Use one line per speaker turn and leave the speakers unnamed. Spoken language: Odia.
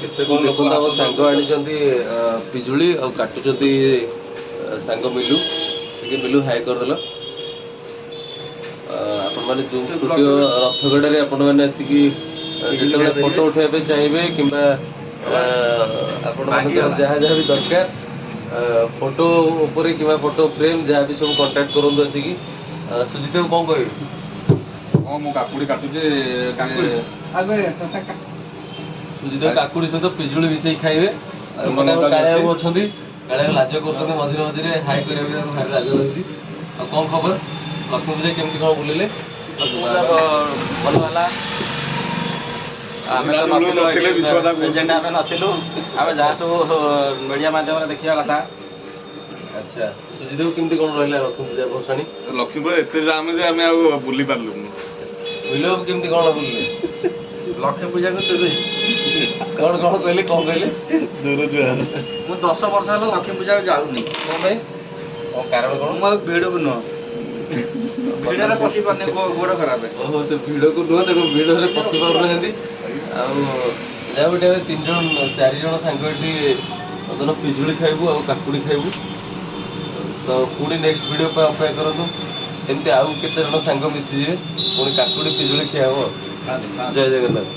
କେତେ କଣ ଲୋକ
ଦେଖନ୍ତୁ, ଆମ ସାଙ୍ଗ ଆଣିଛନ୍ତି ପିଜୁଳି ଆଉ କାଟୁଛନ୍ତି। ସାଙ୍ଗ ମିଲୁ, ଟିକେ ମିଲୁ ହାଇ କରିଦେଲ। ଆପଣମାନେ ଜୁମ୍ ଷ୍ଟୁଡିଓ ରଥଗଡ଼ରେ ଆପଣମାନେ ଆସିକି ଯେତେବେଳେ ଫଟୋ ଉଠାଇବା ପାଇଁ ଚାହିଁବେ କିମ୍ବା ଆପଣମାନଙ୍କର ଯାହା ଯାହା ବି ଦରକାର ଫଟୋ ଉପରେ କିମ୍ବା ଫଟୋ ଫ୍ରେମ୍ ଯାହା ବି ସବୁ, କଣ୍ଟାକ୍ଟ କରନ୍ତୁ ଆସିକି। ସୁଜିତ ବାବୁ, କ'ଣ କହିବେ?
ହଁ, ମୁଁ କାକୁଡି କାଟୁଛି ଟିକେ।
ସୁଜିତ ବାବୁ କାକୁଡି ସହିତ ପିଜୁଳି ମିଶେଇ ଖାଇବେ। ଆଉ
ଲଙ୍କା
ଏପଟେ ଆମ
ବି
କାଳିଆ
ଅଛି।
ବାବୁ ଅଛନ୍ତି। କାଳିଆ ବାବୁ ଲାଜ କରୁଛନ୍ତି ମଝିରେ ମଝିରେ, ହାଇ କରିବା ପାଇଁ ତାଙ୍କୁ ଭାରି ଲାଜ ଲାଗୁଛି। ଆଉ କ'ଣ ଖବର? ଲକ୍ଷ୍ମୀ ପୂଜା କେମିତି କ'ଣ ବୁଲିଲେ?
ଭଲ ହେଲା। ଆମେ ତ
ନଥିଲେ,
ନଥିଲୁ।
ମିଛ କଥା କହୁଛୁ।
ପ୍ରେଜେଣ୍ଟ ଆମେ ନଥିଲୁ। ଆମେ ଯାହା ସବୁ ମିଡ଼ିଆ ମାଧ୍ୟମରେ ଦେଖିବା କଥା।
ଆଚ୍ଛା ସୁଜିତ ବାବୁ, କେମିତି କ'ଣ ରହିଲା ଲକ୍ଷ୍ମୀ ପୂଜା ଭସାଣି?
ଲକ୍ଷ୍ମୀ ପୂଜା ଏତେ ଜାମ ଯେ ଆମେ ଆଉ ବୁଲି ପାରିଲୁନି।
ବୁଲିବ କେମିତି କ'ଣ ବୁଲିଲେ?
ଲକ୍ଷ୍ମୀ ପୂଜାକୁ ତେବେ
କ'ଣ କ'ଣ କହିଲେ, କ'ଣ କହିଲେ?
ଦୂର ଜୁହାର।
ମୁଁ 10 ବର୍ଷ ହେଲା ଲକ୍ଷ୍ମୀ ପୂଜାକୁ ଯାଉନି।
କ'ଣ ପାଇଁ, କ'ଣ କାରଣ କ'ଣ?
ମୁଁ ଆଉ ଭିଡ଼କୁ ନୁହଁ, ଭିଡ଼ରେ ପଶି ପାରୁନି, ଗୋଡ଼ ଖରାପ।
ଓହୋ, ସେ ଭିଡ଼କୁ ନୁହଁ, ତେଣୁ ଭିଡ଼ରେ ପଶି ପାରୁନାହାନ୍ତି। ଆଉ ଯାହା ଗୋଟେ ଆମେ ତିନି ଜଣ ଚାରି ଜଣ ସାଙ୍ଗ ଏଠି ବର୍ତ୍ତମାନ ପିଜୁଳି ଖାଇବୁ ଆଉ କାକୁଡ଼ି ଖାଇବୁ। ତ ପୁଣି ନେକ୍ସଟ ଭିଡ଼ିଓ ପାଇଁ ଅପେକ୍ଷା କରନ୍ତୁ। ଏମିତି ଆଉ କେତେ ଜଣ ସାଙ୍ଗ ମିଶିଯିବେ, ପୁଣି କାକୁଡ଼ି ପିଜୁଳି ଖିଆ ହବ। ଜୟ ଜଗନ୍ନାଥ।